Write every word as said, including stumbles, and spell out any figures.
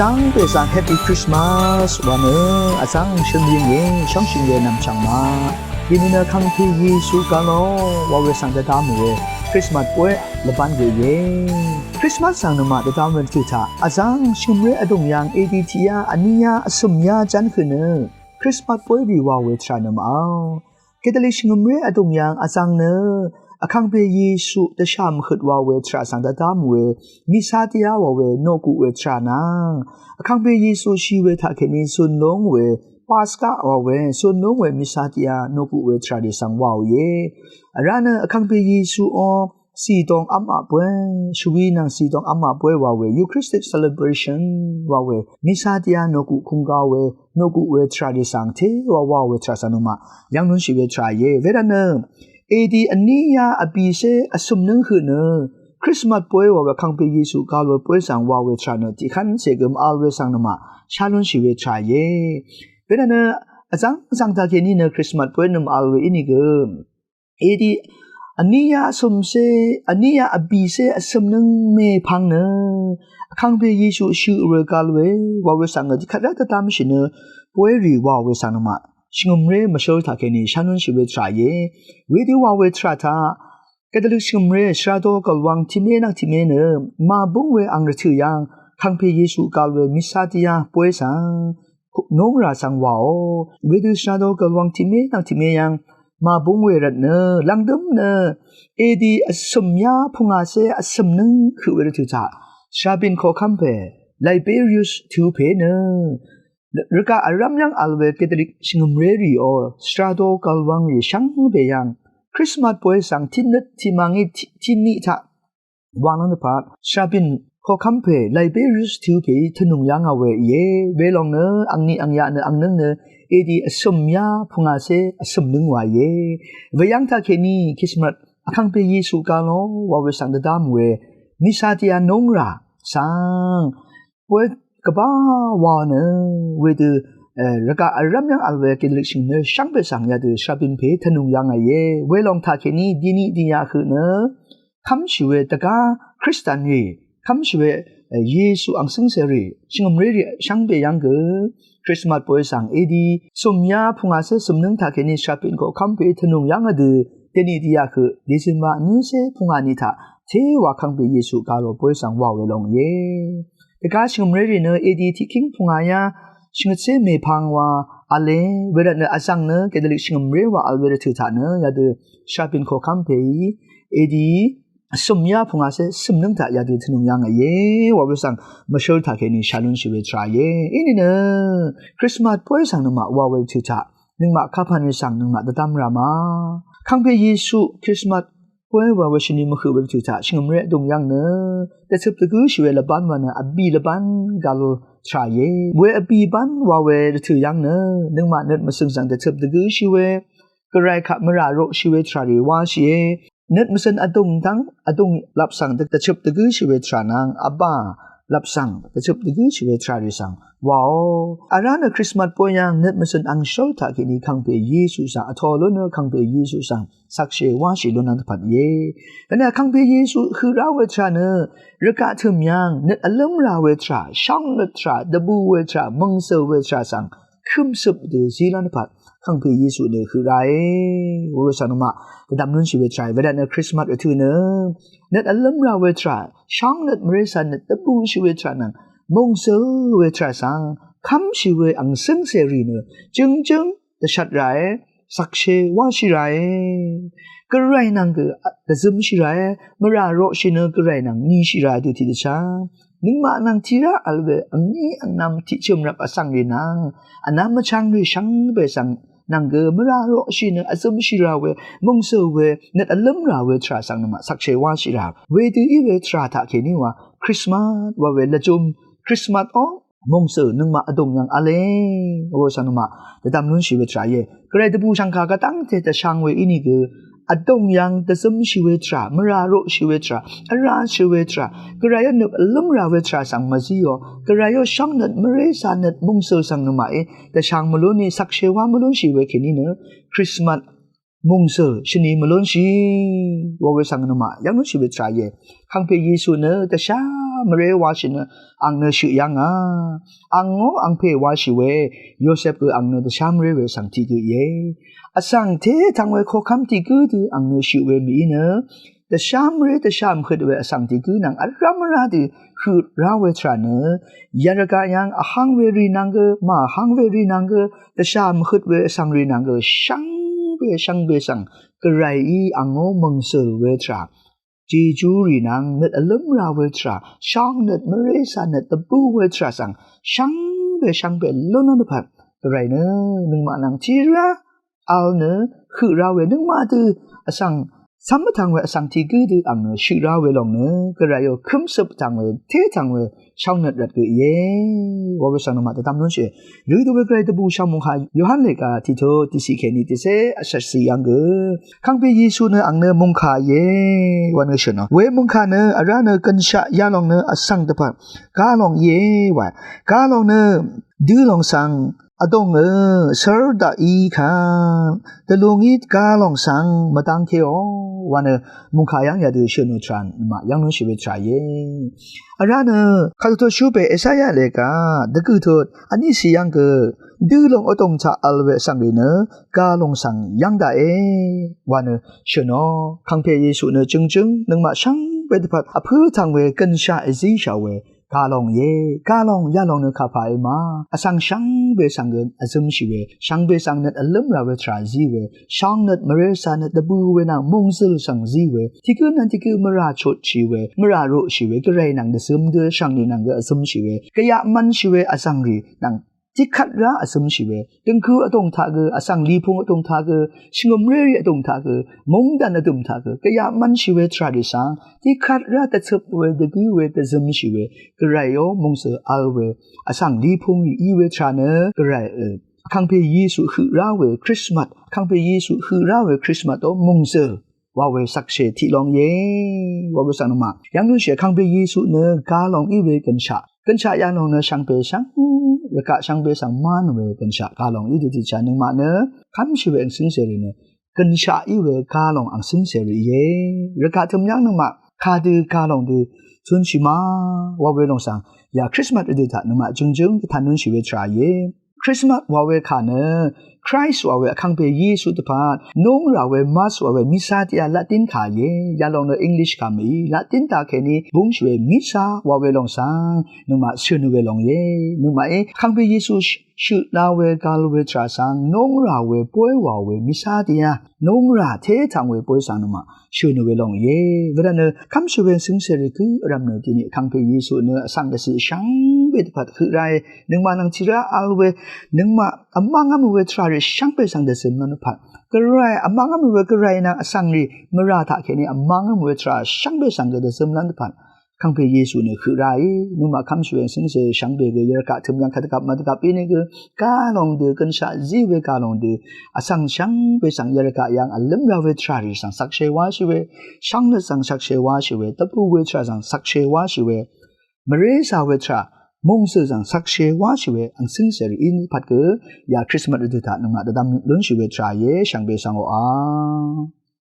Dv́ngte svng Happy Christmas wa nø vzv́ng shø̀n yìngyé shóngshø̀n we nv̀mchv̀ng ma. Yìnø nø Vkàngpè Yesu gvlò wa we svng dvdvm we Christmas bóy lvbán we íe. Christmas svng nøngmaq dvdvm we rvtø̀ taq vzv́ng shvngø̀mré vdùng yv́ng A D tiqyá vníyá vsø̀myá ján høq nø Christmas bóy rì wa we tvrà nø màvl. Katolik shvngø̀mré vdùng yv́ng vzv́ng nø Vkàngpè Yesu dvshà mvhøt wa we tvrà svng dvdvm we Mìsadiá wa we noqguq we tvrà nvng Vkàngpè Yesu shì we taqkèní zun lúng we Paska wa we zun lúng we Mìsadiá noqguq we tvrà rì svng wàò íe. Vrá nø Vkàngpè Yesu ó zìdong v́maq bóy, shvwi nvng zìdong v́maq bóy wa we Eucharistic celebration wa we Mìsadiá noqguq kùngga we noqguq we tvrà rì svng té wa wàò we tvrà svng nøngmaq yv́ng lúnshì we tvrà íe. Wervtnø A D vníyá vbìcé vsø̀mnǿng høq nø Christmas bóy wa we Vkàngpè Yesu gvlò bóy svng wàò we tvrà nø tiqkv́ncè gø màvl we svng nøngmaq shá lúnshì we tvrà íe. Wervtnø vzv́ng vzv́ng taqkèní nø Christmas bóy nø màvl we ínìgø A D vníyá vsø̀mcé vníyá vbìcé vsø̀mnǿng mèpvng nø Vkàngpè Yesu shøq we gvl we wa we svng nø tiqkvt rá dvdvmshì nø bóy rì wàò we svng nøngmaq shvngø̀mré mvshǿl taqkèní shá lúnshì we tvrà íe. Wedø wa we tvrà taq Katolik shvngø̀mré Shvrado Gv̀lwang tiqmé nvng tiqmé nø màbúng we ang rvtø̀ yv́ng Vkàngpè Yesu gvl we Mìsadiá bóy svng núng rà svng wàò. Wedø Shvrado Gv̀lwang tiqmé nvng tiqmé yv́ng màbúng we rvtnø lv̀ngdǿm nø A D vsø̀myá pungàcé vsø̀mnǿng høq we rvtø̀ taq Shvrabìn koqkv́m pè Liberius tø̄ pè nø rvgaq vrv́m yv́ng vl we Katolik shvngø̀mré rì ó Shvrado Gv̀lwang rì shvngbe yv́ng Christmas bóy svng tiqnøt tiqmàngí tiqniq taq wàlv́ng dvpvt Shvrabìn koqkv́m pè Liberius tø̄ pèí tvnùng yá ngà we íe. Welòng nø angni angyaq nø angnǿng nø A D vsø̀myá pungàcé vsø̀mnǿng wa íe. Weyv́ng taqkèní Christmas Vkàngpè Yesu gvlò wa we svng dvdvm we Mìsadiá núng rà svng bóy gvbá wa nø wedø rvgaq vrv́m yv́ng vl we Katolik shvngø̀mré shvngbe svng yadø Shvrabìn pè tvnùng yá ngà íe. Welòng taqkèní dini diyaq høq nø kv́mshì we dvgá Kristanrì kv́mshì we Yesu ang cǿngcèrì shvngø̀mré rì shvngbe yv́ng gø Christmas bóy svng A D vsø̀myá pungàcé vsø̀mnǿng taqkèní Shvrabìn koqkv́m pè tvnùng yá ngà dø deni diyaq høq December vnícé pungà ni taq té wa Vkàngpè Yesu gvlò bóy svng wàò we lòng íe. Dvgá shvngø̀mré rì nø A D tiqkíng pungàyá shvngøtcé mèpvng wa v̄le. Wervtnø vzv̀ng nø Katolik shvngø̀mré wa vl we rvtø̀ taq nø yadø Shvrabìn koqkv́m pèí A D vsø̀myá pungàcé vsø̀mnǿng taq yadø tvnùng yá ngà íe wa we svng mvshǿl taqkèní shá lúnshì we tvrà íe. Inìnø Christmas bóy svng nøngmaq wa we rvtø̀ taq nøngmaq kapv̀n we svng nøngmaq dvdvm rà ma. Vkàngpè Yesu Christmas bóy wa we shvni mvhøq we rvtø̀ taq shvngø̀mré vdùng yv́ng nø dvcøp dvgǿshì we lvbán wa nø vbì lvbán gvlò tvrà íe. We vbì bán wa we rvtø̀ yv́ng nø nøngmaq nøt mvsø̀ng svng dvcøp dvgǿshì we gvray kaq mvrà roqshì we tvrà rì wáshìe. Nøt mvsø̀n vdùng dv́ng vdùng lap svng dvchøp dvgǿshì we tvrà nvng vbà lap svng dvchøp dvgǿshì we tvrà rì svng wàò. Vrá nø Christmas bóy yv́ng nøt mvsø̀n angshól taqkèní Vkàngpè Yesu svng vtō lún nø Vkàngpè Yesu svng shvkshè wáshì lún nvng dvpvt íe. Vnø Vkàngpè Yesu høq rá we tvrà nø rvgaq tø̀m yv́ng nøt vlǿm rà we tvrà, shv́ng nøt tvrà, dvbù we tvrà, mòngzø̀l we tvrà svng kø̀mcøp dø zí lv́ng dvpvt Vkàngpè Yesu nø høq ràe. Wa we svng nøngmaq dvdvm lúnshì we tvrà íe. Wervtnø Christmas rvtø̀ nø nøt vlǿm rà we tvrà, shv́ng nøt mvrésa nøt dvbùshì we tvrà nvng mòngzø̀l we tvrà svng kv́mshì we ang cǿngcèrì nø jø̀ngjǿng dvshat ràe, shvkshè wáshì ràe. Gvray nvng gø dvzømshì ràe, mvrà roqshì nø gvray nvng nishì ràe dø tiqdvchá nøngmaq nvng tìrá vl we vní vnvm tiqchø̀m rvp vsvng rì nvng vnvm vchvng rì shvngbe svng nvng gø mvrà roqshì nø vzømshì rà we, mòngzø̀l we, nøt vlǿm rà we tvrà svng nøngmaq shvkshè wáshì rà. Wedø í we tvrà taqkèní wa Christmas wa we lvjum Christmas ó mòngzø̀l nøngmaq vdùng yv́ng v̄le. Wa we svng nøngmaq dvdvm lúnshì we tvrà íe. Gvray dvbù shv̀ngkà gvdv́ngte dvshang we ínìgø vdùng yv́ng dvzømshì we tvrà, mvrà roqshì we tvrà, vrashì we tvrà, gvray ó nøt vlǿm rà we tvrà svng mvzíò, gvray ó shv́ng nøt mvrésa nøt mòngzø̀l svng nøngmaqí dvshang mvlúnì, shvkshè wá mvlúnshì we kèní nø Christmas mòngzø̀l shvni mvlúnshì. Wa we svng nøngmaq yv́ng lúnshì we tvrà íe. Vkàngpè Yesu nø dvshá mvré wáshì nø ang nø shøq yv́ngà. Angó angpè wáshì we Yosep gø ang nø dvshá mvré we vsvng tiq gø íe. Vsvng té tvng we koqkv́m tiq gǿ dø ang nø shøq we mìí nø dvshá mvré dvshá mvhøt we vsvng tiq gǿ nvng vrv́m vrá dø høq rá we tvrà nø yarvgaq yv́ng vháng we rì nvng gø, màvháng we rì nvng gø, dvshá mvhøt we vsvng rì nvng gø shvngbe shvngbe svng Gvrayí angó mòngzø̀l we tvrà, Jejú rì nvng nøt vlǿm ra we tvrà, shvngnøt mvrésa nøt dvbø we tvrà svng shvngbe shvngbe lúnlv́m dvpvt Gvray nø nøngmaq nvng tiqrá vl nø høq rá we nøngmaq dø vsvng cv́m vtvng we vsvng tiq gǿ dø ang nø shøq rá we lòng nø Gvrayò kømsøp vtvng we té tvng we shvngnøt rvt gø íe. Wa we svng nøngmaq dvdvm lúnshìe. Rødø we Gvray dvbù shvmungkà Yohan lèga tiqtut tiqsiq kèní tiqcé vshvtsi yv́ng gø Kangpe Yesu nø ang nø mungkà íe wa nø shø̀nò. We mungkà nø vrá nø gønshaq yalòng nø vsvng dvpvt galòng íe wa. Galòng nø dølòng svng vdòngø sør daqí kà dvlungí galòng svng mvdvngkeò wa nø mungkà yv́ng yadø shø̀nò tvrà nøngmaq yv́ng lúnshì we tvrà íe. Vrá nø kadø tut shúbe Esaya lèga dvgø̀ tut vnícì yv́ng gø dølòng vdòng taq vl we vsvng rì nø galòng svng yv́ng daqe wa nø shø̀nò. Kangpe Yesu nø jø̀ngjǿng nøngmaq shvngbe dvpvt vpǿ tvng we gønshaq èzíshà we galòng íe. Galòng yalòng nø kapà í ma vsvng shvngbe svng gø vzømshì we, shvngbe svng nøt vlǿm ra we tvrà zí we, shvngnøt mvrésa nøt dvbø we nvng mòngzø̀l svng zí we, tiq gǿ nvng tiq gǿ mvrà chotshì we, mvrà roqshì we, Gvray nvng dvzøm dø shvngnøt nvng gø vzømshì we, gvyaq mvnshì we vzvng rì nvng tiqkvt rá vzømshì we, døngkø vdòng taq gø, vsvng lipung vdòng taq gø, shvngø̀mrérì vdòng taq gø, mungdàn vdòng taq gø gvyaq mvnshì we tvrà rì svng tiqkvt rá dvcøp we, dvgǿ we, dvzømshì we, Gvrayò mòngzø̀l vl we, vsvng lipung rì í we tvrà nø Gvray ø Kangpe Yesu høq rá we Krismas, Kangpe Yesu høq rá we Krismas ó mòngzø̀l wa we shvkshè tiq lòng íe. Wa we svng nøngmaq yv́ng lúnshìe. Kangpe Yesu nø galòng í we gønshaq, gønshaq yalòng nø shvngbe shvng rvgaq shvngbe svng mán we gønshaq galòng í dø tiqchá nøngmaq nø kv́mshì we ang cǿngcèrì nø gønshaq í we galòng ang cǿngcèrì íe. Rvgaq tø̀m yv́ng nøngmaq kadø galòng dø zunshì ma wa we lòng svng ya Krismas rvdø taq nøngmaq jø̀ngjǿng dvtan lúnshì we tvrà íe. Krismas wa we kà nø Kraist wa we Vkangpe Yesu dvpvt núng rà we Mass wa we Misa dìá Latin kà íe. Yalòng nø English kà mìí Latin taq kèní búngshì we Misa wa we lòng svng nøngmaq shø̀n we lòng íe. Nøngmaqí Vkangpe Yesu shø- shøq la we gal we tvrà svng núng rà we bóy wa we Misa dìá núng rà té tvng we bóy svng nøngmaq shø̀n we lòng íe. Wedvt nø kv́mshì we cǿngcèrì gø vrv̀m nø dìní Vkangpe Yesu nø vsvng dvcì shvngbe dvpvt høq ráì. Nøngmaq nvng tìrá vl we nøngmaq vmv́ngv́m we tvrà rì shvngbe svng dvzøm lv́m dvpvt Gvray vmv́ngv́m we Gvray nvng vsvng rì mvrà taq kèní vmv́ngv́m we tvrà shvngbe svng gø dvzøm lv́m dvpvt Vkangpe Yesu nø høq ráì. Nøngmaq kv́mshì we cǿngcèrì shvngbe gø yvrgaq tø̀m yv́ng kadvgvp mvdvgvp íní gø galòng dø gønshaq zí we galòng dø vsvng shvngbe svng yvrgaq yv́ng vlǿm ra we tvrà rì svng shvkshè wáshì we, shvngnøt svng shvkshè wáshì we, dvbù we tvrà svng shvkshè wáshì we, mvrésa we tvrà mòngzø̀l svng shvkshè wáshì we ang cǿngcèrì íní pvt gø ya Krismas rvdø taq nøngmaq dvdvm lúnshì we tvrà íe. Shvngbe svng oqà